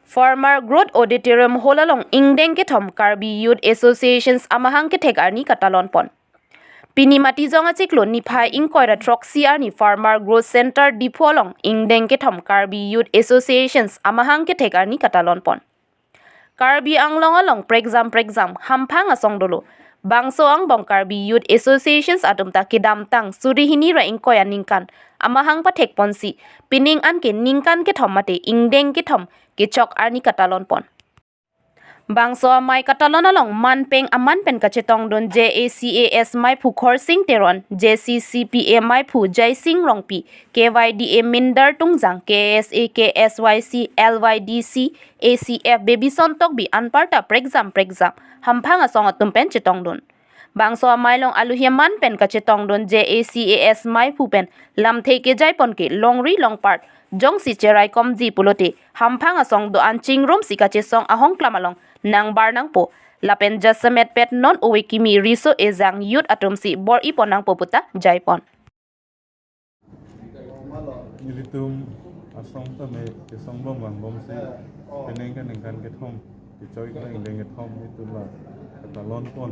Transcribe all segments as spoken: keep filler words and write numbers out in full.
Farmer Growth Auditorium Hall along ingdeng kethom Karbi Youth Associations amahang kethek arni katalon pon. Pini Matijong achiklo niphai ingkoi ra throksi arni Farmer Growth Center Diphu along ingdeng kethom Karbi Youth Associations amahang kethek arni katalon pon. Karbi Anglong along prekjam prekjam hamphang asong dolo. Bangso angbong Karbi Youth Associations atum ta kedamtang suri hini ra ingkoi aningkan amahang pathek ponsi pining anke ningkan kethom mate ingdeng kethom kechok arni katalon pon. Bangso amei katalon along manpeng aman pen kachetongdun J A C A S meiphu Khorsing Teron, J C C P A meiphu Jaising Rongpi, K Y D A Mindar Tungjang, K S A, K S Y C, L Y D C, A C F Baby Son Tokbi anparta prekjam prekjam hamphang asong atum pen chetongdun. Bangso amei along aluhi aman pen kachetongdun J A C A S meiphu pen lamthe kejai pon ke longri longpart jongsi cheraikomji pulote hamphang asong do-an chingrumsi kachesong ahongklam along nangbar nangpo lapen jasemet pet non ove kimi riso ejang youth atumsi bor-i pon nangpo puta jai pon. Nelitum asong tame kesong bom vang bomsi penang kaningkan kethom kechok ingdeng kethom itum la katalon pon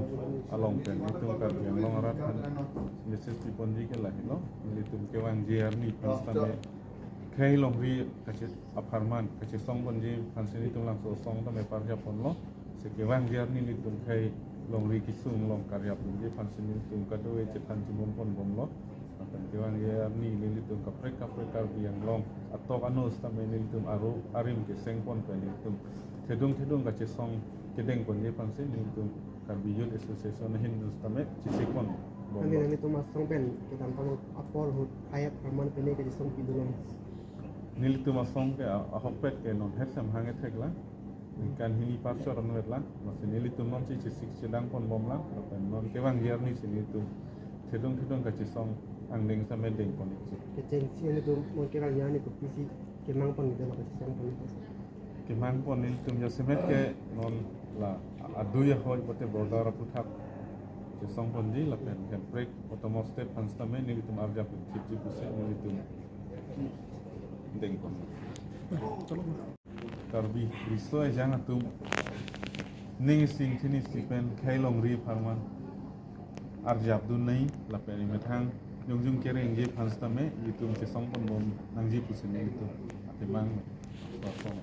along pen itum Karbi Anglong arat aphan message piponji ke lahelo. Nelitum kevangji arni aphan tame khei longri kache apharman kachesong ponji aphansi nelitum labangso asong tame parjap ponlo. Si kevangji arni nelitum khei longri kesung along karjap ponji aphansi nelitum kadokave chethan chibom pon bomlo. Lapen kevangji arni nelitum kaprek kaprek Karbi Anglong atok ano sitame nelitum aru arim keseng pon pen nelitum thedung thedung kachesong kedeng ponji aphansi nelitum Karbi Youth Association ahin sitame chesik pon bom. Nangli lo. Nangtum asong pen kedamtang apor ahut khei apharman pine kachesong pidunlo. Nelitum asong ke a- ahokpet ke non het samhang ethek lang. Ningkan hini parchor anvet lang. Lasi nelitum non si chesik chedang pon bom lang. Lapen non kevangji arni si nelitum thedung thedung kachesong angdeng sitame deng pon ikji. Kechengsi nangtum non kevangji arni kopisi kemang pon nangtum kachesong pon? Kemang pon nelitum jasemet ke non la adui ahoi pote border aphuthak chesong ponji lapen hemprek autonomous state aphan sitame nelitum arjap thipji pusi nelitum deng pon. Karbi riso ejang atum ning sing thini si pen khei longri apharman arjapdun nai lapen imethang jongjung kerengji aphan sitame itum chesong pon bom nangji pusi nelitum akemang asong.